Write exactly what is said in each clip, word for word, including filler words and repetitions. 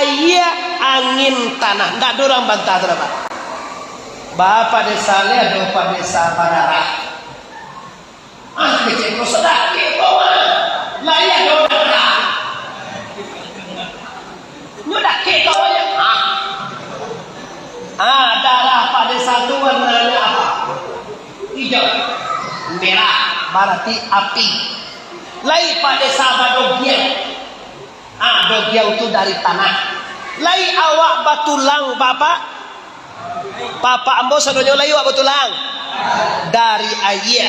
aia, angin, tanah. Ndak ado urang bantah tu, Pak. Bapak desa lai ado Pak Desa Badarah. Ah, kecek ko sadakik ko mah. Lai ado darah. Nyo dakik ko aia. Ah. Ah, darah Pak Desa tu warnanyo apa? Hijau. Merah, bararti api. Lai Pak Desa Badogiang. Ah, dogiang tu dari tanah. Lai awak batulang, Bapak? Bapak ambo sadonyo lai awak batulang? Dari aia.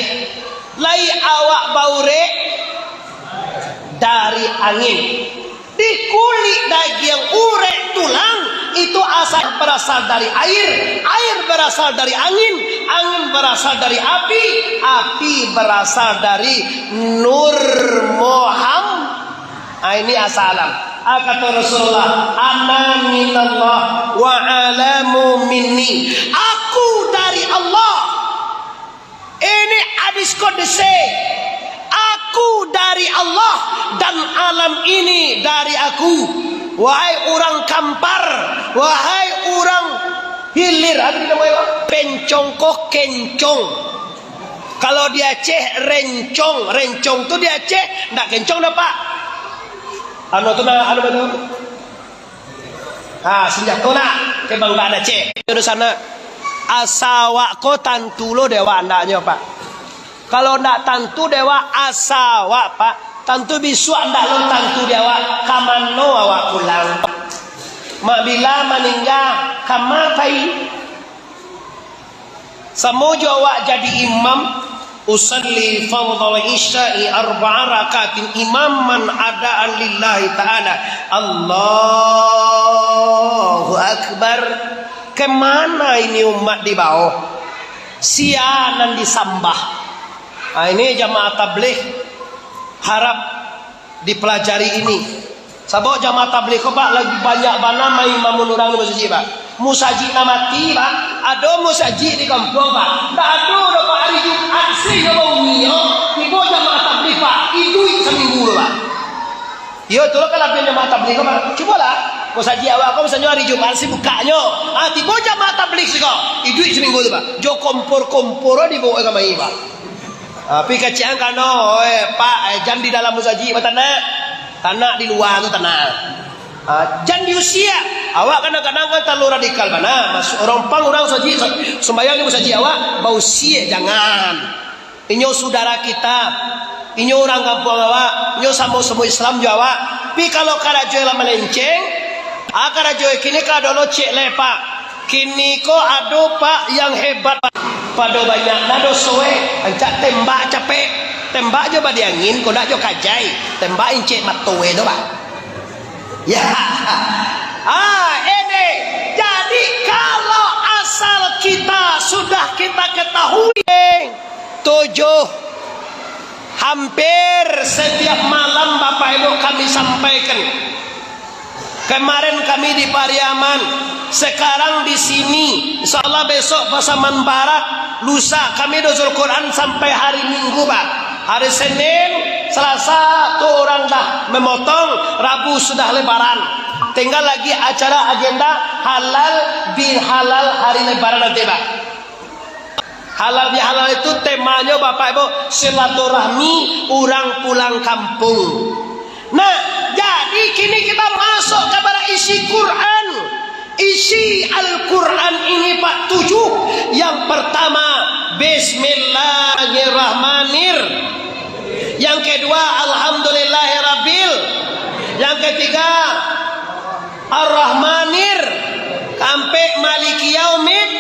Lai awak baurek? Dari angin. Di kulik, dagiang, urek, tulang, itu asal berasal dari air, air berasal dari angin, angin berasal dari api, api berasal dari Nur Muhammad. Ah, ini asal alam. Ah, kata Rasulullah, "Ana minallah wa alamu minni." Aku dari Allah. Ini hadis qudsi. Aku dari Allah dan alam ini dari aku. Wahai urang Kampar, wahai urang hilir, apa namo, pencong ko kencong. Kalau di Aceh, rencong. Rencong tu di Aceh, ndak kencong dah, Pak. Anu tu nah, anu tu. Ha, senjato nak, kebanggaan Aceh. Jodoh sanak, asa awak ko tantu lo dek awak andaknyo, Pak. Kalau ndak tantu dek awak asa awak, Pak, tantu bisuak ndak lo tantu dek awak, ka mano awak pulang. Mak bila maningga, kama pai. Samo jo awak jadi imam, usalli fardhal isya'i arba'a rakaatin imaman adaan lillahi ta'ala. Allahu Akbar. Kemana ini umat dibawa? Sia nan disambah? Ah, ini jamaah tabligh harap dipelajari ini. Sabab jamaah tabligh ko, Pak, lagi banyak bana main mamun urang di musajik, Pak. Musajik nan mati, Pak. Ado musajik di kampuang, Pak. Ndak ado doh, Pak, hari Jumat se nyo baunyi, yo. Tibo jamaah tabligh, Pak. Iduik saminggu tu, Pak. Iyo, itulah kalabiahan jamaah tabligh ko, Pak. Cubolah, musajik awak ko misalnyo hari Jumat se bukaknyo. Ah, tibo jamaah tabligh siko. Iduik saminggu tu, Pak. Jo kompor-kompor dibawa ka mai, Pak. Ah, pi kacian kano, "Oi, Pak, eh, jan di dalam musajik batanak. Tanak di lua tu tanak." Ah, jan diusia. Awak kadang-kadang kan talalu radikal bana. Mas-, urang pang urang sajik, sumbayang di musajik awak, bausia, jangan. Inyo sudara kita, inyo urang kampuang awak, inyo samo-samo Islam jo awak. Pi kalau karajo lah malenceng, ah, karajo kini ka dolo cek le, Pak. Kini ko ado, Pak, yang hebat, Pak. Pado banyak na doso, eh. Rancak tembak capek. Tembak jo badiangin, kok ndak jo kajai. Tembak incek mato, eh, tu, Pak. Ya. Ah, ini. Jadi, kalau asal kita sudah kita ketahui, eh, tujuh, hampir setiap malam, Bapak Ibu, kami sampaikan. Kemarin kami di Pariaman, sekarang di sini. Insya Allah besok Pasaman Barat, lusa kami Nuzul Quran sampai hari Minggu, Pak. Hari Senin, Selasa tu orang dah memotong, Rabu sudah Lebaran. Tinggal lagi acara agenda halal bihalal hari Lebaran nanti, Pak. Halal bihalal itu temanyo, Bapak Ibu, silaturahmi urang pulang kampung. Nah, jadi kini kita masuk kepada isi Quran. Isi Al-Quran ini, Pak, tujuh. Yang pertama, Bismillahirrahmanir. Yang kedua, Alhamdulillahirabbil. Yang ketiga, Ar-Rahmanir. Kaampek, Maliki Yaumid.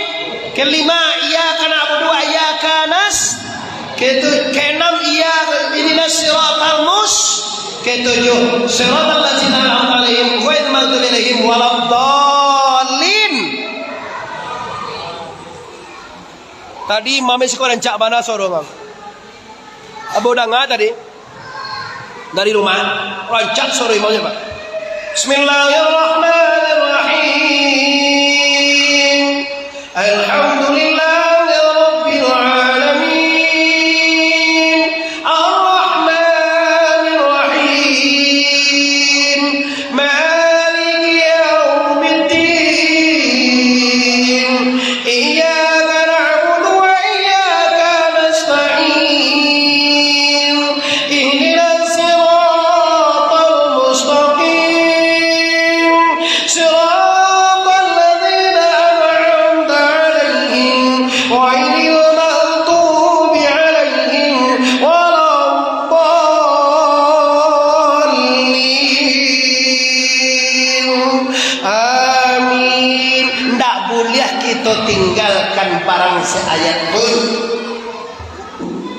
Kelima, Iyyaka na'budu wa iyyaka nas-, ketu-, keenam, Iyyaka ihdinas siratal mus-, ketujuh, siratal ladzina an'amta 'alaihim ghairil maghdubi 'alaihim waladdallin. Tadi imam siko rancak bana suaro, Bang. Ambo danga tadi dari rumah, rancak suaro imamnyo, Pak. Bismillahirrahmanirrahim. Alhamdulillahirabbil alamin. Arrahmanirrahim. Maliki Amin. Ndak buliah kito tinggalkan barang seayat pun.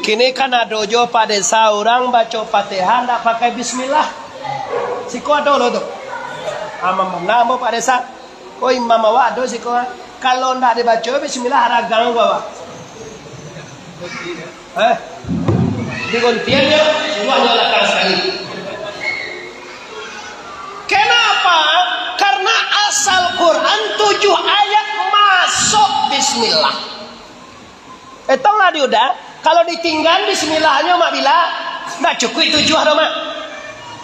Kini kan ado jo, Pak Desa, urang baco Fatihah ndak pakai bismillah. Siko ado lo tu. Aman bana ambo, Pak Desa. Ko imam awak ado siko. Kalau ndak dibaco bismillah, aragang ko awak. Eh? Digontian nyo, suruah nyo lakang sakali. Kenapa? Karena asal Quran tujuh ayat masuk bismillah. Etonglah di udah, kalau ditinggan bismillahnyo mak bila, ndak cukuik tujuah doh mak.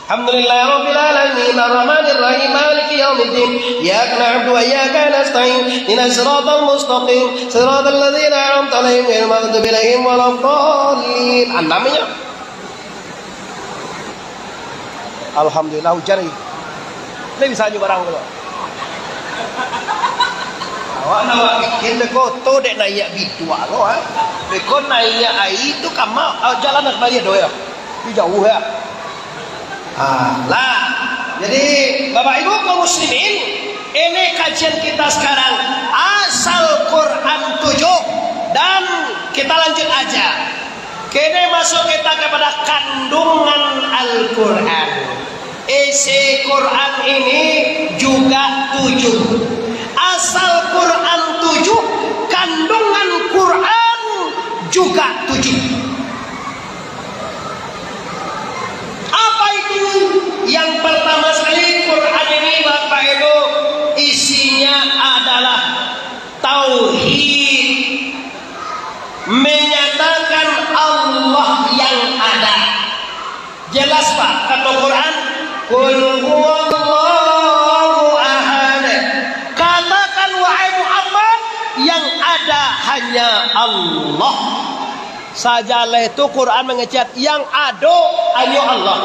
Alhamdulillahirabbil alamin, arrahmanirrahim, maliki yaumiddin, iyyaka na'budu wa iyyaka nasta'in, ihdinas siratal mustaqim, siratal ladzina an'amta 'alaihim ghairil maghdubi 'alaihim waladdallin. Anam nyo. Alhamdulillah, ujan lagi. Lai bisa nyo barang tu. Awak nak awak bikin beko tu dek naiak biduak ko, ha? Beko naiak ai tu kama, ah, jalan nak baliak doh yo. Itu jauh yo. Ah, lah. Jadi, Bapak Ibu kaum muslimin, ini kajian kita sekarang asal Quran tujuh dan kita lanjut aja. Kini masuk kita kepada kandungan Al-Quran. Isi Quran ini juga tujuh. Asal Quran tujuh, kandungan Quran juga tujuh. Apa itu? Yang pertama sekali, Quran ini, Bapak Ibu, isinya adalah tauhid, menyatakan Allah yang ada. Jelas, Pak? Kata Quran, "Qul huwallahu ahad." Katakan, wahai Muhammad, yang ada hanya Allah. Sajaleh tu Quran mangecek, yang ado hanyo Allah.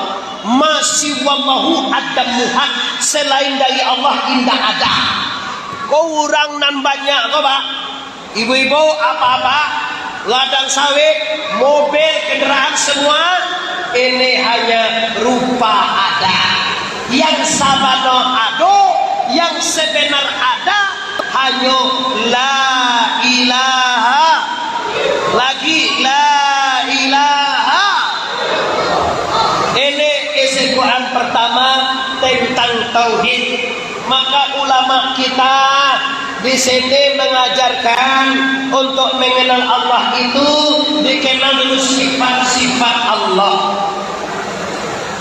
Ma siwallahu adam muhad, selain dari Allah indak ada. Ko urang nan banyak ko, Pak. Ibu-ibu, apa-apa, ladang sawit, mobil, kendaraan, semua, ini hanya rupa ada. Yang sabana ado, yang sebenar ada, hanyo la ilaha, lagi la ilaha. Ini isi Quran pertama tentang tauhid. Maka ulama kita di sini mengajarkan untuk mengenal Allah itu dikenal dulu sifat-sifat Allah.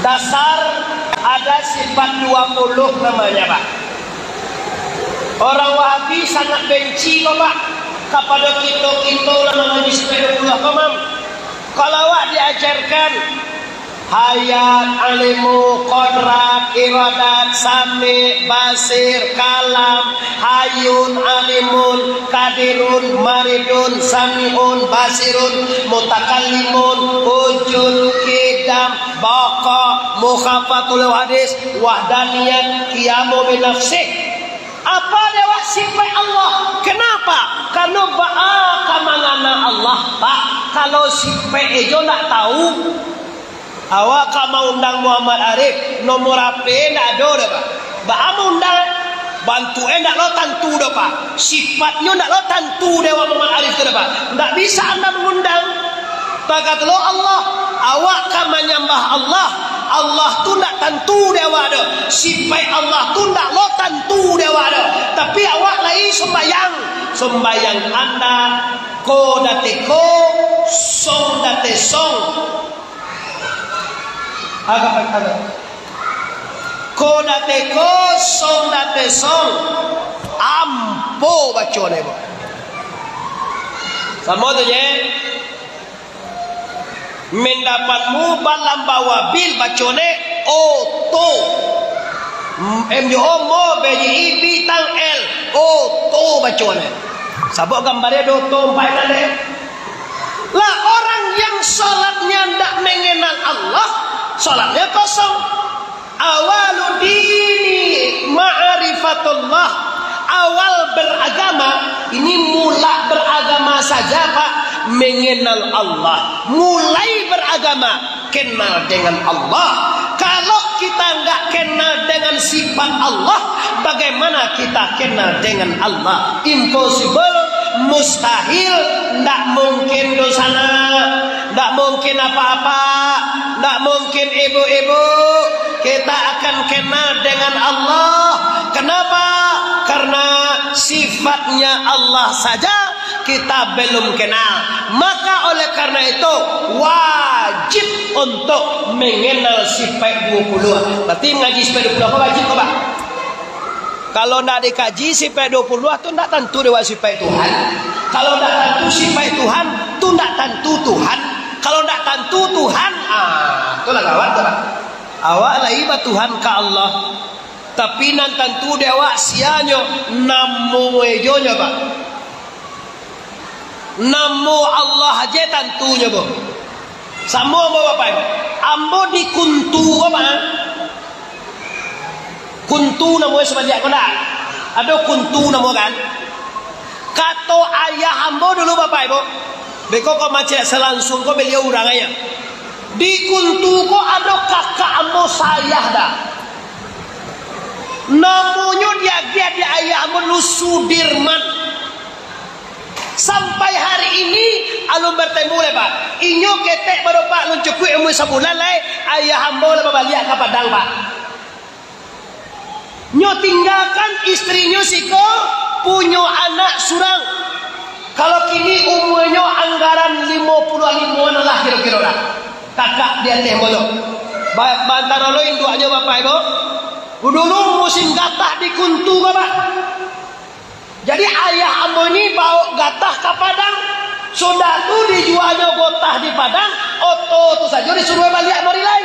Dasar ada sifat dua puluh namanya, Pak. Orang Wahabi sangat benci ko, Pak, kapado kito-kito nan mangaji sifat dua puluh ko, Mam. Kalau awak diajarkan Hayat, Alimu, Kodrat, Iradat, Sami, Basir, Kalam, Hayun, Alimun, Kadirun, Maridun, Samiun, Basirun, Mutakalimun, Ujud, Kidam, Baqa, Mukhafatul Hadis, Wahdaniyat, Qiyamu Binafsih. Apa dek awak sipaik Allah? Kenapa? Karena baa ka mangana Allah, Pak, kalau sipaik ejo ndak tahu? Awak ka maundang Muhammad Arif, nomor H P ndak ado doh, Pak. Baa maundang? Bantuaknyo ndak lo tantu doh, Pak. Sifatnyo ndak lo tantu dek awak Muhammad Arif tu doh, Pak. Ndak bisa anda mangundang. Takah tu lo Allah, awak ka manyambah Allah. Allah tu ndak tantu dek awak doh. Sipaik Allah tu ndak lo tantu dek awak doh. Tapi awak lai sumbayang. Sumbayang anda, ko date ko, song date song. Agak, agak. Ko date ko, song date song. Ampo baco ne, bo. Samo tu je. Mendapat mu balam bawa bil baco ne, oto. M jo o mo, be ji i, bi tang el, oto baco ne. Sabab gambar dia do oto, ampek tadi. Lah, orang yang salatnya ndak mengenal Allah, salatnya kosong. Awalu dini ma'rifatullah. Awal beragama, ini mula beragama saja, Pak, mengenal Allah. Mulai beragama, kenal dengan Allah. Kalau kita nggak kenal dengan sifat Allah, Bagaimana kita kenal dengan Allah? Impossible, mustahil, ndak mungkin dosa nak, ndak mungkin apa-apa, ndak mungkin ibu-ibu. Kita akan kenal dengan Allah. Kenapa? Karena sifatnya Allah saja kita belum kenal. Maka oleh karena itu, wajib untuk mengenal sipaik duo puluah. Berarti ngaji sipaik duo puluah ko wajib ko, Pak? Kalau ndak dikaji sipaik duo puluah tu, ndak tantu dek awak sipaik Tuhan. Kalau ndak tantu sipaik Tuhan, tu ndak tantu Tuhan. Kalau ndak tantu Tuhan, ah, tu lah gawat tu, Pak. Awak lai batuhan ka Allah. Tapi nan tantu dek awak sianyo, namo ejonyo, Pak. Namo Allah je tantunyo, Bo. Samo ambo, Bapak Ibu. Ambo di Kuntu ko, Pak. Kuntu namo sabaliak ko ndak? Ado Kuntu namo kan? Kato ayah ambo dulu, Bapak Ibu. Beko ko macek salansuang ko baliau urang ayah. Di Kuntu ko ado kakak ambo saayah dah. Namonyo diagiah di ayah ambo dulu Sudirman. Sampai hari ini, alun batemu lai, Pak. Inyo ketek baru, Pak, alun cukuik umua sabulan lai, ayah ambo lah babaliak ka Padang, Pak. Nyo tinggakan istrinyo siko, punyo anak surang. Kalau kini umuanyo anggaran limo puluah limoan lah kiro-kiro lah. Kakak di ateh ambo tu. Ba-, bantaro lo induaknyo, Bapak Ibu. Dulu musim gatah di Kuntu ko, Pak. Jadi, ayah ambo ni baok gatah ka Padang. Sudah tu dijuanyo gatah di Padang, oto tu sajo disuruah baliak mari lai.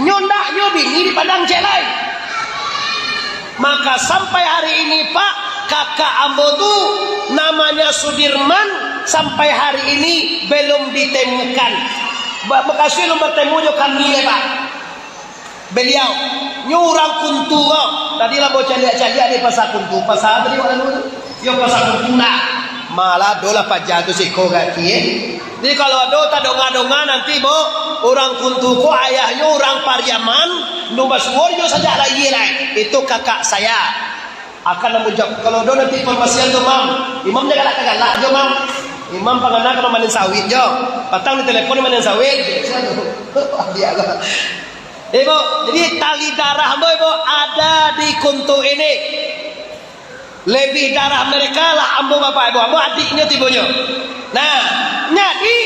Nyo ndak, nyo bini di Padang ciek lai. Maka sampai hari ini, Pak, kakak ambo tu namanya Sudirman, sampai hari ini belum ditemukan. Ba-, mukasuik alun batemu jo kami, ya, Pak. Baliau, nyo urang Kuntu ko. Tadi lah ambo caliak-caliak di Pasa Kuntu. Pasa tadi wak anu tu? Yo, Pasa Kuntu nak. Malah ado lah paja tu siko gaki, eh. Jadi kalau ado tadonga-donga nanti, Bo, urang Kuntu ko ayahnyo urang Pariaman, nu basuo inyo sajak lahia lai. Itu kakak saya. Akan ambo jawab. Kalau ado nanti informasian tu, Mam. Imam jan galak-galak jo, Mam. Imam pangana ka mamanen sawit jo. Patang di telepon mamanen sawit. Bialah. Ibu, jadi tali darah ambo, Ibu, ada di Kuntu ini. Lebih darah mereka lah ambo, Bapak Ibu. Ambo adiknyo tibonyo. Nah, jadi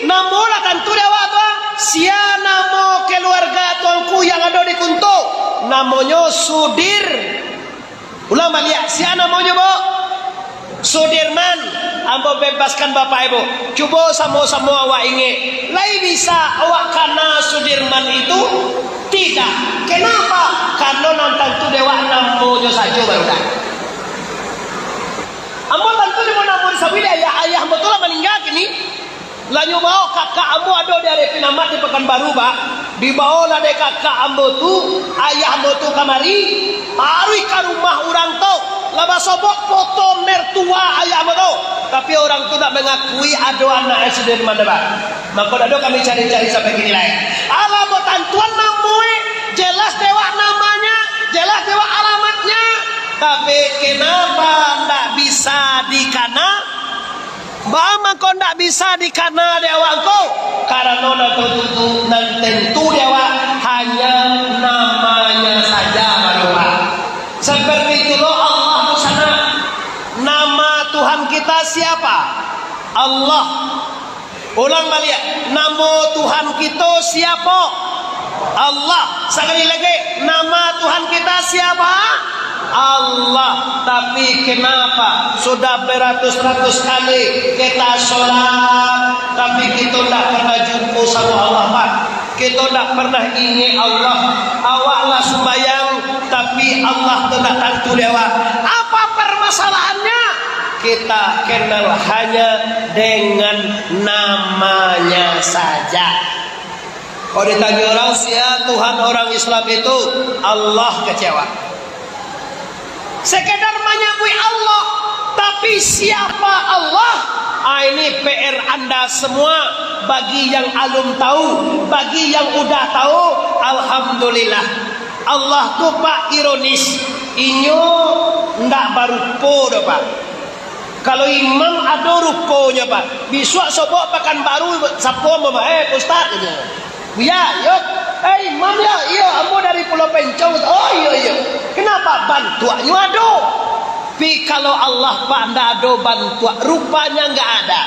namo lah tantu dek awak tu, ah. Sia namo keluarga tuanku yang ado di Kuntu? Namonyo Sudir. Ulang baliak, sia namonyo, Bo? Sudirman. Ambo bebaskan Bapak Ibu. Cubo samo-samo awak ingek. Lai bisa awak kana Sudirman itu? Tidak. Kenapa? Karano nan tantu dek awak namonyo sajo baru dah. Ambo tantu dek namo di sabuik dek ayah, ayah ambo tu lah maningga kini. Lah nyo bao kakak ambo ado di Arifin Ahmad di Pakanbaru, Pak. Dibaolah dek kakak ambo tu, ayah ambo tu kamari, taruih ka rumah urang tu. Lah basobok foto mertua ayah ambo tu. Tapi urang tu ndak mangakui ado anak Sudirman tu, Pak. Mako ndak ado kami cari-cari sampai kini lai. Alah, ambo tantuan namo e, jelas dek awak namanya, jelas dek awak alamatnya. Tapi kenapa ndak bisa dikana? Baa mangko ndak bisa dikana dek awak ngko? Karano nan tantu, nan tantu dek awak hanyo namanya saja baru, Pak. Seperti itu lo Allah tu sanak. Nama Tuhan kita siapa? Allah. Ulang baliak, namo Tuhan kito siapo? Allah. Sakali lagi, nama Tuhan kita siapa? Allah. Tapi kenapa sudah beratus-ratus kali kita sholat, tapi kita ndak pernah jumpa sama Allah, Pak? Kita ndak pernah ingek Allah. Awak lah sumbayang, tapi Allah tu ndak tantu dek awak. Apa permasalahannya? Kita kenal hanya dengan namanya saja. Kalau ditanya orang, sia Tuhan orang Islam itu, Allah kecewa. Sekedar manyabuik Allah, tapi siapa Allah? Ah, ini P R anda semua. Bagi yang alun tahu, bagi yang udah tahu, alhamdulillah. Allah tu, Pak, ironis. Inyo ndak barupo doh, Pak. Kalau imam ado ruponyo, Pak. Bisuak sobok Pakanbaru, sapo ambo, Pak? Eh, Ustaz, katanya. Buya, yo. Eh, imam, yo. Iyo, ambo dari Pulau Pencong. Oh, iyo, iyo. Kenapa? Bantuaknyo ado. Tapi kalau Allah, Pak, ndak ado bantuak, rupanya nggak ada.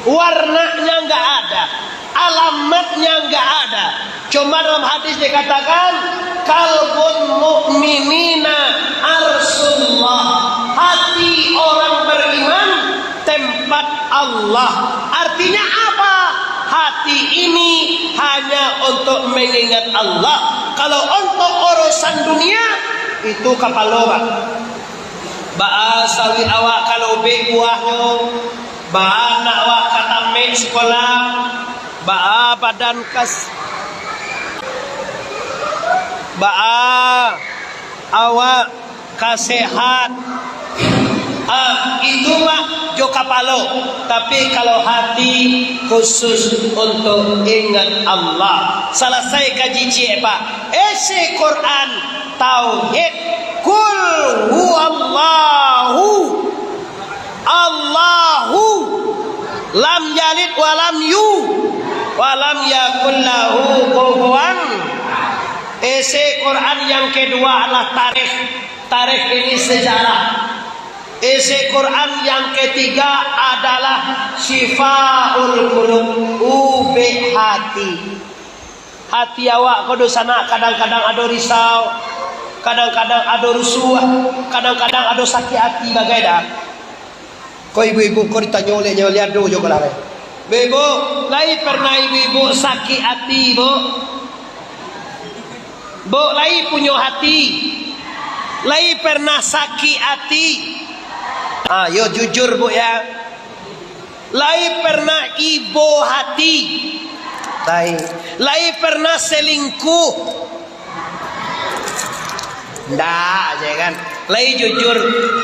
Warnanya nggak ada, alamatnya nggak ada. Cuma dalam hadis dikatakan, "Qalbun mu'minina arsullah." Hati orang beriman tempat Allah. Artinya apa? Hati ini hanya untuk mengingat Allah. Kalau untuk urusan dunia, itu kapalo, Pak. Baa sawit awak ka lobek buahnyo, baa anak awak ka tamek sikolah, baa badan kas-, baa awak ka sehat. Ah, itu mah jo kapalo, tapi kalau hati khusus untuk ingat Allah. Salasai kaji ciek, Pak. Isi Quran, tauhid, Qul huwallahu Allahu lam yalid walam yu walam yakun lahu kufuwan. Isi Quran yang kedua adalah tarikh. Tarikh ini sejarah. Isi Quran yang ketiga adalah syifaul qulub, ubek hati. Hati awak ko dunsanak kadang-kadang ado risau, kadang-kadang ado rusuah, kadang-kadang ado sakik ati bagai dah. Ko ibu-ibu ko ditanyo oleh nyo liado jo ko lah. Ibu, lai pernah ibu-ibu sakik ati, Bu? Bu, lai punyo hati? Lai pernah sakik ati? Ah, yo jujur, Bu, ya. Lai pernah ibo hati? Lai. Lai pernah selingkuh? Ndak, je kan. Lai jujur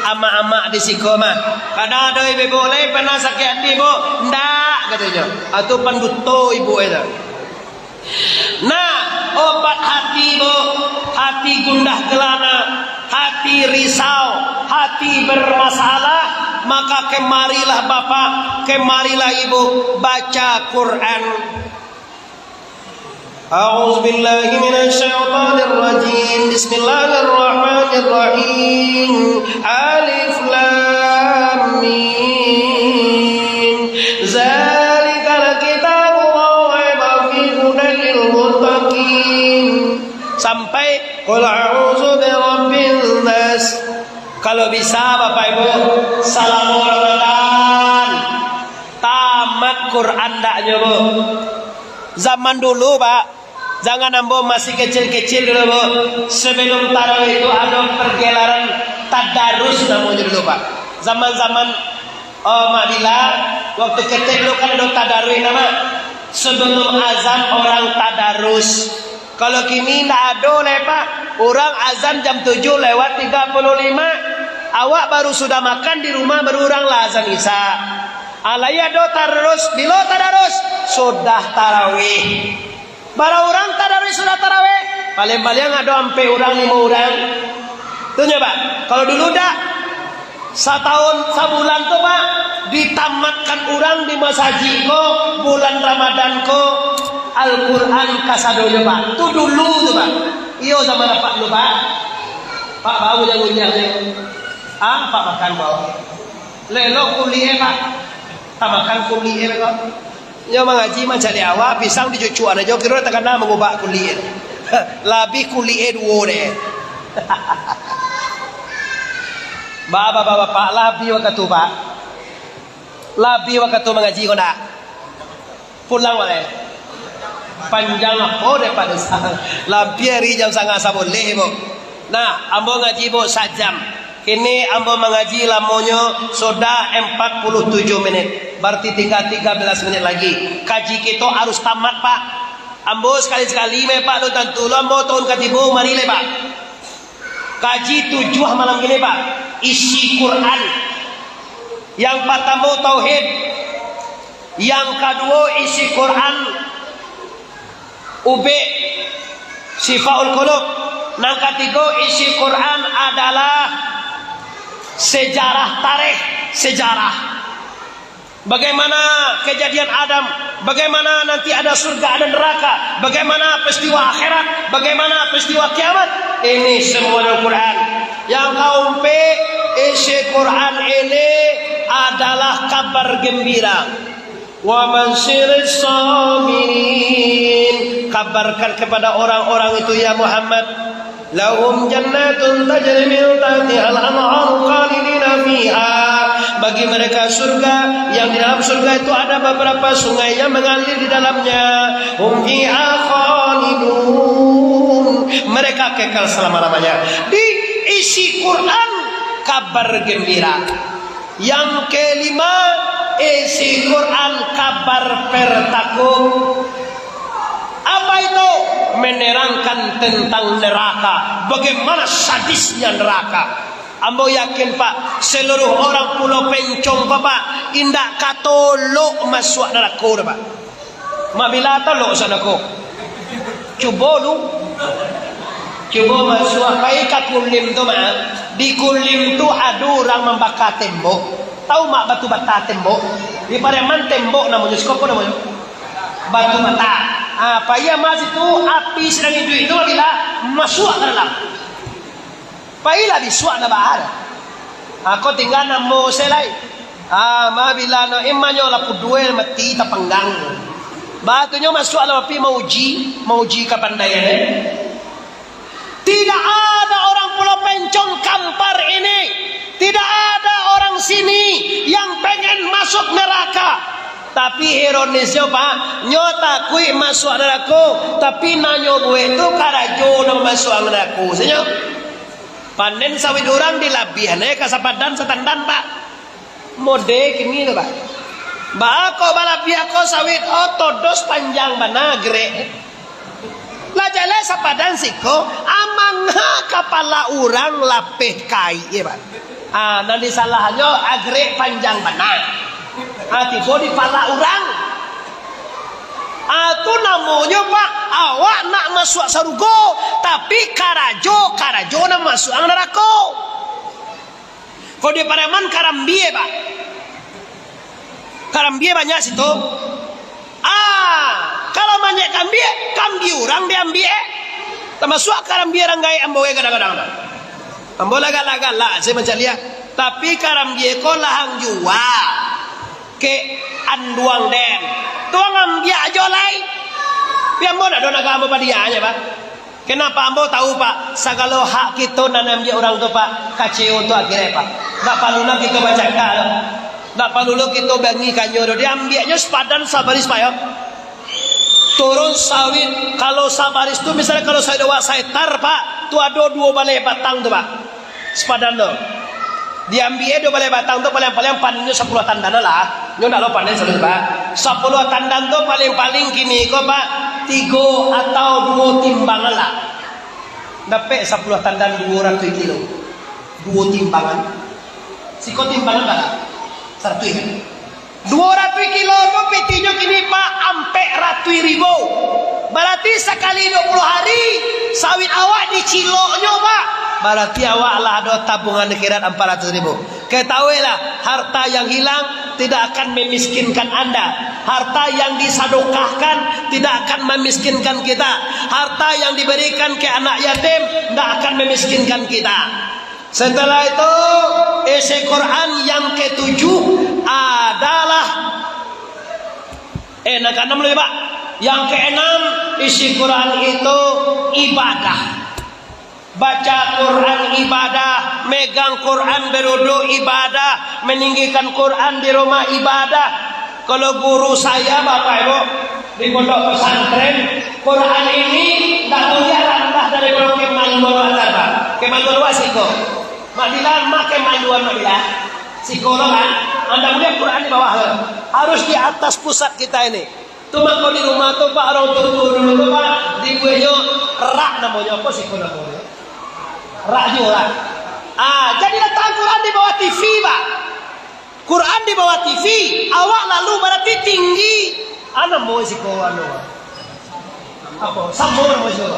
amak-amak di siko mah. Kadang ado ibo-ibo, "Lai pernah sakik hati, Bu?" "Ndak," katonyo. Ah, tu panduto ibu itu. Nah, obat hati, Bu, hati gundah gelana, hati risau, hati bermasalah, maka kemarilah Bapak, kemarilah Ibu, baca Quran. A'udzubillahi minasyaitonirrajim. Bismillahirrahmanirrahim. Alif Lam Mim. Zalikal kitabu la raiba fihi hudal lil muttaqin. Sampai, "Qul a'udzu birabbin nas." Kalau bisa, Bapak Ibu, salamo Ramadan, tamat Quran ndaknyo, Bu. Zaman dulu, Pak, zaman ambo masih kecil-kecil dulu, Bu, sebelum tarawih itu ado pergelaran tadarus namonyo dulu, Pak. Zaman-zaman, oh, Mak Bila, waktu ketek dulu kan ado tadarus, nah, Mak. Sebelum azan orang tadarus. Kalau kini ndak ado lai, Pak. Urang azan jam tujuh lewat tiga puluh lima. Awak baru sudah makan di rumah, baru urang lah azan Isya. Ah, lai ado tadarus. Bilo tadarus? Sudah tarawih. Bara urang tarawih sudah tarawih? Paliang-paliang ado ampek urang, limo urang. Tu nyo, Pak. Kalau dulu dak, satahun, sabulan tu, Pak, ditamatkan urang di masajik ko, bulan Ramadan ko, Al-Quran kasadonyo, Pak. Tu dulu tu, Pak. Iyo, zaman apak dulu, Pak. Pak, bau jangan unyah, ah, Pak makan, bau. Lelok kulik, eh, Pak. Tak makan kulik, eh, Pak. Nyo mangaji mancaliak awak, pisang dicucuakan ajo, kiro takana mangubak kulik. Labiah kulik e duo deh. Ba, ba, ba, bapak, labiah wakatu, Pak. Labiah wakatu mangaji ko ndak? Pulang wak lai. Panjang apo dek Pak Desa? Labiah ari jam sangah sabaleh, Bu. Nah, ambo ngaji, Bu, sajam. Kini ambo mangaji lamonyo sudah empat puluh tujuh menit, barati tingga tiga belas menit lagi. Kaji kito harus tamat, Pak. Ambo sakali-sakali mah, Pak, alun tantu lo ambo tahun katibo mari lai, Pak. Kaji tujuah malam kini, Pak. Isi Quran. Yang partamo tauhid. Yang kaduo isi Quran. Ubek, Syifaul Qulub. Nan katigo, isi Quran adalah sejarah, tarikh, sejarah. Bagaimana kejadian Adam, bagaimana nanti ada surga, ada neraka, bagaimana peristiwa akhirat, bagaimana peristiwa kiamat. Ini semua dalam Quran. Yang kaumpik, isi Quran ini adalah kabar gembira. Wa basyiris sabirin. Kabarkan kepada orang-orang itu, ya Muhammad, lahum jannatun tajri min tahtihal anharu khalidina fiha. Bagi mereka surga, yang di dalam surga itu ada beberapa sungai yang mengalir di dalamnya. Hum fiha khalidun. Mereka kekal selama-lamanya. Di isi Quran kabar gembira. Yang kelima, isi Quran kabar pertakut. Apa itu? Menerangkan tentang neraka. Bagaimana sadisnya neraka. Ambo yakin, Pak, seluruh orang Pulau Pencong ko, Pak, indak kato lok masuak neraka doh, Pak. Mak bila tahu lok sana ko. Cubo lu. Cubo masuak pai ka Kulim tu, Mak. Di Kulim tu ado urang mambaka tembok. Tahu, Mak, batu bata tembok? Di Pariaman tembok namonyo, siko apo namonyo? Batu bata. Ah, pai Mak situ, api sadang iduik tu, Mak, bila masuak ka dalam. Pailah bisuak ndak baa doh. Ako tingga namo se lai. Ah, ma bila no imanyo lapu duel mati tapanggang. Batunyo masuak lah api mauji, mauji kapandaian, eh. Tidak ada orang Pulau Pencong Kampar ini, tidak ada orang sini yang pengen masuk neraka. Tapi ironisnyo, Pak, nyo takuik masuak narako, tapi nan nyo buek tu karajo nan masuak narako, sanyo. Panen sawit urang dilabiahan, eh, ka sapadan satandan, Pak. Mode kini tu, Pak. Baa kok balabiah ko sawit, oh, todos panjang bana grek. Lah jaleh sapadan siko, amangha kapalo urang lapeh kaik, ye, Pak. Ah, nan disalahannyo agrek panjang bana. Ah, tibo di palo urang. Ah, tu namonyo, Pak, awak nak masuak sarugo, tapi karajo, karajo nak masuak narako. Kalau di Pariaman karambia, Pak. Karambia banyak situ. Ah, kalau manyek kambia, kambia urang diambiak. Tamasuak karambia urang gaek ambo, eh, kadang-kadang. Ambo lah galak-galak, saya macam lihat. Tapi karambia ko lah ang jua. Kek anduang den. Tu ang ambiak ajo lai. Tapi ambo ndak ado naga ambo padianyo, Pak. Kenapa ambo tahu, Pak? Sagalo hak kito nan ambiak urang tu, Pak, kaceo tu akhirat, Pak. Ndak paralu lah kito bacakak tu. Ndak paralu lo kito bangih kanyo tu. Diambiaknyo sapadan sabaris, Pak, yo. Turun sawit, kalau sabaris tu, misalnya kalau sawit awak sahektar, Pak, tu ado duo baleh batang tu, Pak. Sapadan tu. Diambiak duo baleh batang tu, paling-paling panennyo sapuluah tandan lah. Nyo ndak lo panen saluruah, Pak. Sapuluah tandan tu paling-paling kini ko, Pak, tigo atau duo timbangan lah. Dapek sapuluah tandan duo ratuih kilo. Duo timbangan. Siko timbangan bara? Saratuih, kan? Duo ratuih kilo tu pitinyo kini, Pak, ampek ratuih ribu. Barati sakali duo puluah hari, sawit awak diciloknyo, Pak. Barati awak lah ado tabungan akhirat ampek ratuih ribu. Ketahuilah, harta yang hilang tidak akan memiskinkan Anda. Harta yang disadokahkan tidak akan memiskinkan kita. Harta yang diberikan ke anak yatim tidak akan memiskinkan kita. Setelah itu, isi Quran yang ketujuh adalah, eh, nan keenam lagi, Pak. Yang keenam, isi Quran itu ibadah. Baca Quran ibadah, megang Quran berwudu ibadah, meninggikan Quran di rumah ibadah. Kalau guru saya, Bapak Ibu, di pondok pesantren, Quran ini ndak boleh randah dari kemaluan atas, Pak. Kemaluan siko. Mak Dilan, mak kemaluan Mak Dilan. Siko lo, Pak. Anda melihat Quran di bawah, lo. Harus di atas pusat kita ini. Tu mako di rumah tu, Pak, orang tua-tua dulu tu, Pak, dibueknyo rak namonyo, apo siko namonyo? Rak juo lah. Ah, jadi latak Quran di bawah T V, Pak. Quran di bawah T V, awak lalu barati tinggi. Ah, namo siko anu. Apo? Samo namo siko.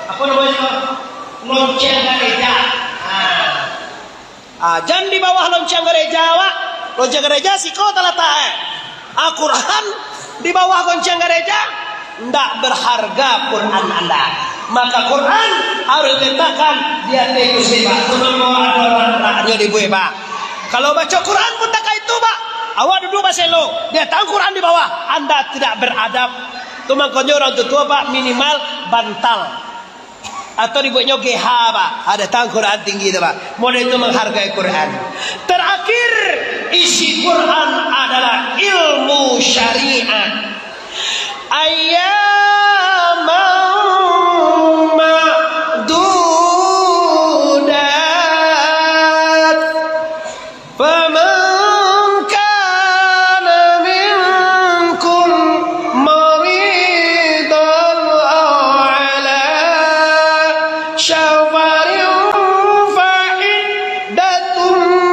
Apa namanya? Lonceng gareja. Ah. Ah, jan di bawah lonceng gareja, Pak. Lonceng gareja siko talatak, eh. Ah, Quran di bawah lonceng gareja, ndak berharga Quran anda. Maka Quran harus diletakkan di ateh kursi, Pak. Sebab ado arak-araknyo dibuek, Pak. Kalau baco Quran pun takah itu, Pak. Awak duduk baselo, diletakkan Quran di bawah. Anda tidak beradab. Tu mangkonyo urang tuo-tuo, Pak, minimal bantal. Atau dibueknyo G H, Pak. Ado tang Quran tinggi tu, Pak. Model itu menghargai Quran. Terakhir, isi Quran adalah ilmu syariat. Ayyaman ma'dudat. فمن كان منكم مريضا أو على سفر فعدة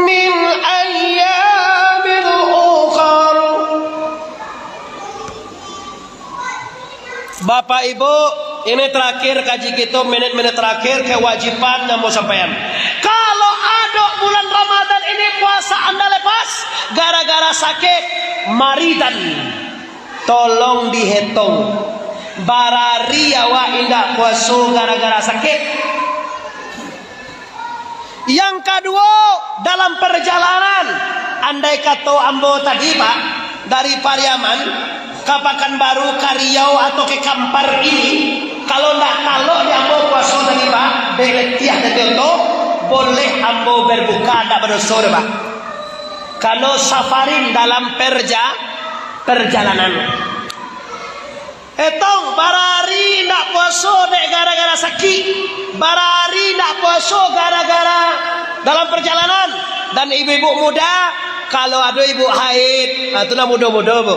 من أيام أخر. Bapak Ibu, ini terakhir kaji kito, menit-menit terakhir, kewajiban nan mau sampaian. Kalau ado bulan Ramadan ini puasa anda lepas gara-gara sakit, maridan, tolong dihetong. Bara ari awak indak puaso gara-gara sakit? Yang kaduo, dalam perjalanan, andai kato ambo tadi, Pak, dari Pariaman ka Pakanbaru, ka Riau, atau ka Kampar ini, kalau ndak talok di ambo puaso tadi, Pak, dek letiah tadi tu, boleh ambo berbuka, ndak badoso doh, Pak. Karano safarin dalam perja-, perjalanan. Etong, bara ari indak puaso dek gara-gara sakik, bara ari indak puaso gara-gara dalam perjalanan. Dan ibu-ibu muda, kalau ado ibu haid, nah, tu nan mudo-mudo, Bu.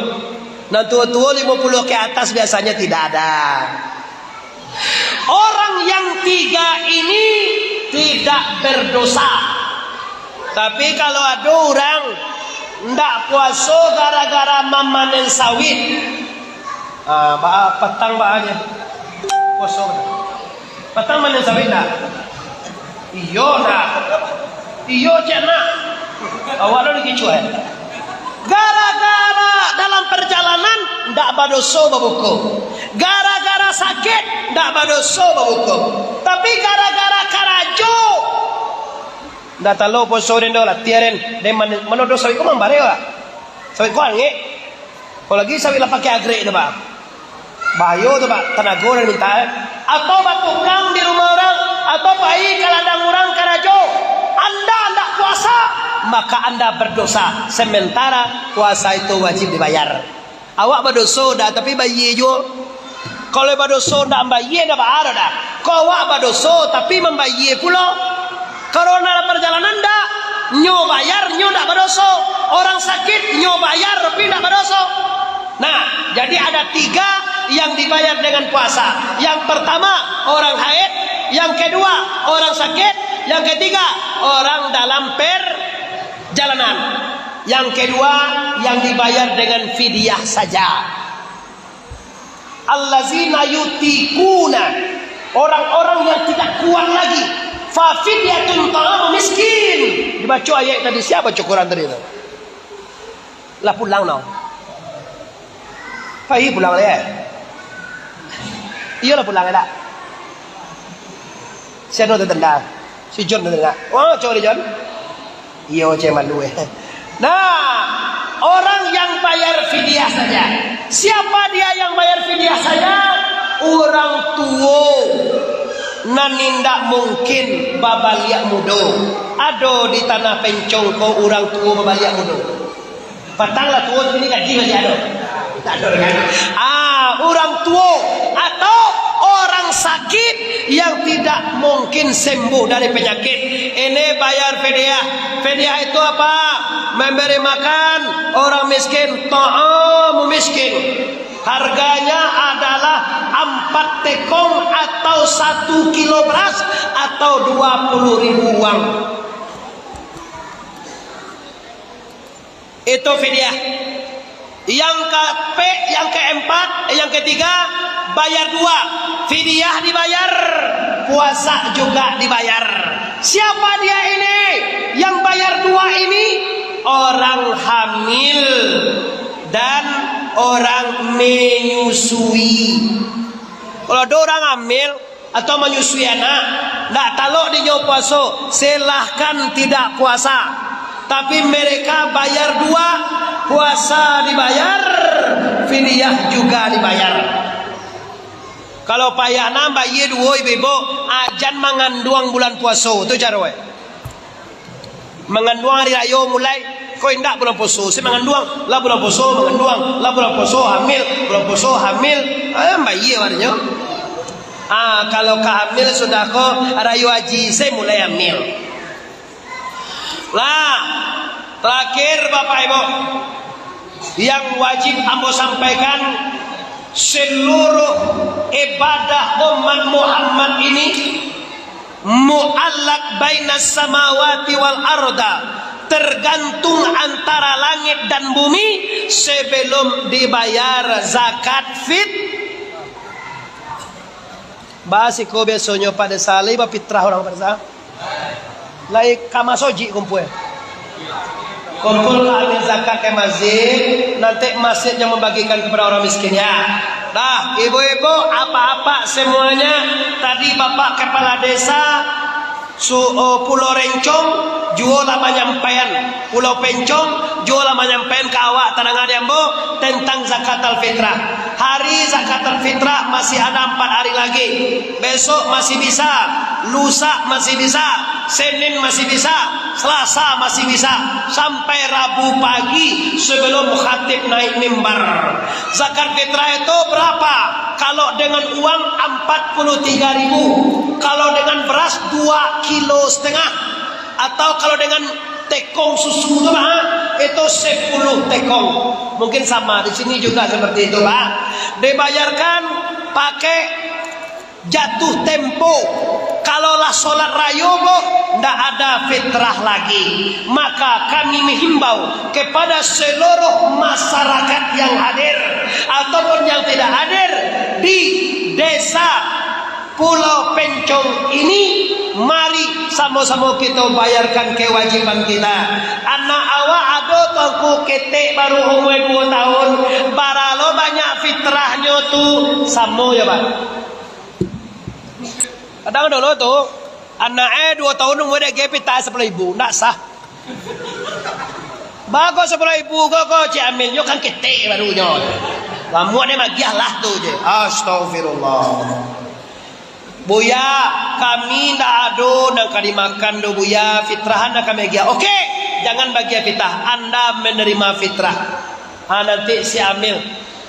Nan tuo-tuo limo puluah ke atas biasanya tidak ada. Orang yang tiga ini tidak berdosa. Tapi kalau ado urang ndak puaso gara-gara mamanen sawit, Ah, ba-, patang baa nyo puaso. Patang manen sawit ndak? Iyo ndak? Iyo cek nak. Awak lo dikicuah, eh? Gara-gara dalam perjalanan ndak badoso babuko. Gara-gara sakit ndak badoso babuko. Tapi gara-gara karajo, ndak talo puaso den do, latiah den. Den man-, manodo sawit ko mambareh, Pak. Sawit ko angek. Apolai sawit lah pakai agrek tu, Pak. Bahayo tu, Pak. Tanago nan minta, eh. Atau batukang di rumah urang, atau pai ka ladang urang karajo. Anda ndak puasa, maka anda berdosa. Sementara puasa itu wajib dibayar. Awak badoso dah, tapi bayie juo. Kalau badoso ndak mambayie, ndak baa doh dah. Kok awak badoso, tapi mambayie pulo. Kalau dalam perjalanan ndak, nyo bayar, nyo ndak badoso. Orang sakit, nyo bayar, tapi ndak badoso. Nah, jadi ada tiga yang dibayar dengan puasa. Yang pertama, orang haid. Yang kedua, orang sakit. Yang ketiga, orang dalam perjalanan. Yang kedua, yang dibayar dengan fidyah saja. Allazina yutiquna, orang-orang yang tidak kuat lagi. Fa fidyatun ta'amu miskin. Dibaco ayat tadi, sia baco Quran tadi tu? Lah pulang no. Pai pulang leh. Iyo lah pulang dak? Si anu tu tendang. Si John tu tendang. Oh, cari John. Iyo, cek malu, eh. Nah, orang yang bayar fidyah saja. Siapa dia yang bayar fidyah saja? Urang tuo nan indak mungkin babaliak mudo. Ado di tanah Pencong ko urang tuo babaliak mudo. Patang lah tuo, kini gaji masih ado. Tak ado kan? Ah, urang tuo atau orang sakit yang tidak mungkin sembuh dari penyakit. Ini bayar fidyah. Fidyah itu apa? Memberi makan orang miskin, ta'amu miskin. Harganya adalah empat tekong atau satu kilo beras atau dua puluh ribu uang. Itu fidyah. Yang kapek, yang keempat, eh, yang ketiga, bayar dua. Fidyah dibayar, puasa juga dibayar. Siapa dia ini yang bayar dua ini? Orang hamil dan orang menyusui. Kalau ada orang hamil, atau manyusui anak, ndak talok dinyo puaso, silahkan tidak puasa. Tapi mereka bayar dua, puasa dibayar, fidyah juga dibayar. Kalau payah nan bayie duo ibu-ibu, ajan manganduang bulan puaso, tu caro e. Manganduang hari rayo mulai, kok indak bulan puaso, se manganduang, lah bulan puaso, manganduang, lah bulan puaso, hamil, bulan puaso, hamil. Ah, bayie barinyo. Ah, kalau ka hamil sudah ko, rayo haji, se mulai hamil. Lah, terakhir Bapak Ibu, yang wajib ambo sampaikan, seluruh ibadah umat Muhammad ini muallak bainas samawati wal arda, tergantung antara langit dan bumi sebelum dibayar zakat fit. Basiko biasonyo Pak Desa, lai bapitrah urang Pak Desa? Lai ka masojik kumpul. Kumpul ka ambil zakat ka masjid, nanti masjid yang membagikan kepada orang miskin, ya. Dah, ibu-ibu, apak-apak semuanya, tadi Bapak Kepala Desa, su-, oh, Pulau Rencong, juo lah manyampaian, Pulau Pencong, juo lah manyampaian ka awak tadanga di ambo tentang zakatul fitrah. Hari zakatul fitrah masih ada empat hari lagi. Besok masih bisa, lusa masih bisa, Senin masih bisa, Selasa masih bisa, sampai Rabu pagi sebelum khatib naik mimbar. Zakat fitrah itu berapa? Kalau dengan uang empat puluh tiga ribu, kalau dengan beras dua kilo setengah, atau kalau dengan tekong susu tu, Pak, itu sepuluh tekong. Mungkin sama di sini juga seperti itu, Pak. Dibayarkan pakai jatuh tempo. Kalau lah solat rayo, Bu, ndak ada fitrah lagi. Maka kami menghimbau kepada seluruh masyarakat yang hadir ataupun yang tidak hadir di desa Pulau Pencong ini, mari samo-samo kito bayarkan kewajiban kita. Anak awak ado tuangku ketek baru umua duo tahun, bara lo banyak fitrahnyo tu? Samo yo, Pak? Kadang dulu tu, anak e duo tahun umua dek ge pitah sapuluah ribu, ndak sah. Bago sapuluah ribu ko, ko, cik ambilnyo kan ketek barunyo. Lamuak dia magiah lah tu je. Astagfirullah. Buya, kami ndak ado nan ka dimakan do, Buya. Fitrahan nan kami agiah. Oke, jangan bagiah fitrah. Anda menerima fitrah. Ha, nanti si ambil.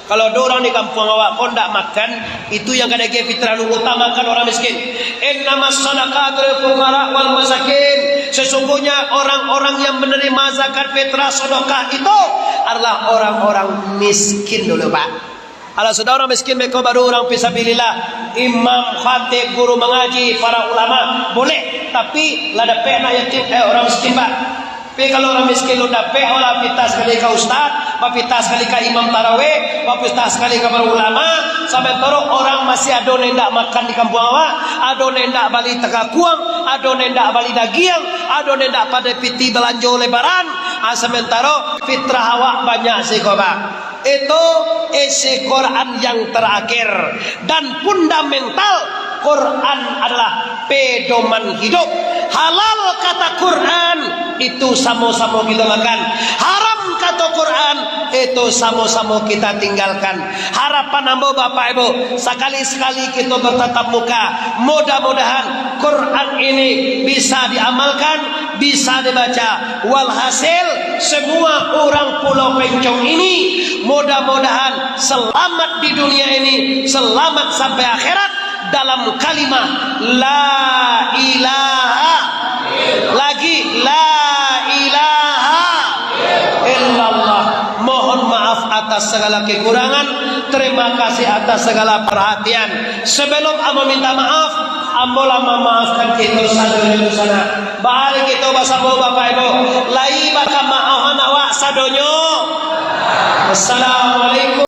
Kalau ada orang di kampuang awak ko ndak makan, itu yang ka diagiah fitrah dulu, utamakan orang miskin. Innamas sadaqatu lil fuqara wal masakin. Sesungguhnya orang-orang yang menerima zakat fitrah sedekah itu adalah orang-orang miskin dulu, Pak. Kalau sudah orang miskin, mereka baru orang fisabilillah, imam, khatib, guru mengaji, para ulama, boleh. Tapi lah dapek anak yatim, eh, orang miskin, Pak. Tapi kalau urang miskin, lu dapek, lah pitah sakali ka ustaz, bapitah sakali ka imam tarawih, bapitah sakali ka para ulama, samantaro urang masih ado nan indak makan di kampuang awak, ado nan indak bali takakuang, ado nan indak bali dagiang, ado nan indak pado piti balanjo lebaran, ah, samantaro fitrah awak banyak siko, Pak. Itu isi Quran yang terakhir dan fundamental. Quran adalah pedoman hidup. Halal kata Quran, itu samo-samo kita makan. Haram kata Quran, itu samo-samo kita tinggalkan. Harapan ambo, Bapak Ibu, sakali-sakali kita bertatap muka. Mudah-mudahan Quran ini bisa diamalkan, bisa dibaca. Walhasil, semua orang Pulau Pencong ini, mudah-mudahan selamat di dunia ini, selamat sampai akhirat dalam kalimah la ilaha, lagi la ilaha illallah. Mohon maaf atas segala kekurangan, terima kasih atas segala perhatian. Sebelum ambo minta maaf, ambo lah mamaafkan kito sadonyo di sana. Baa kito basamo, Bapak Ibu, lai bakamaafan awak sadonyo? Assalamualaikum.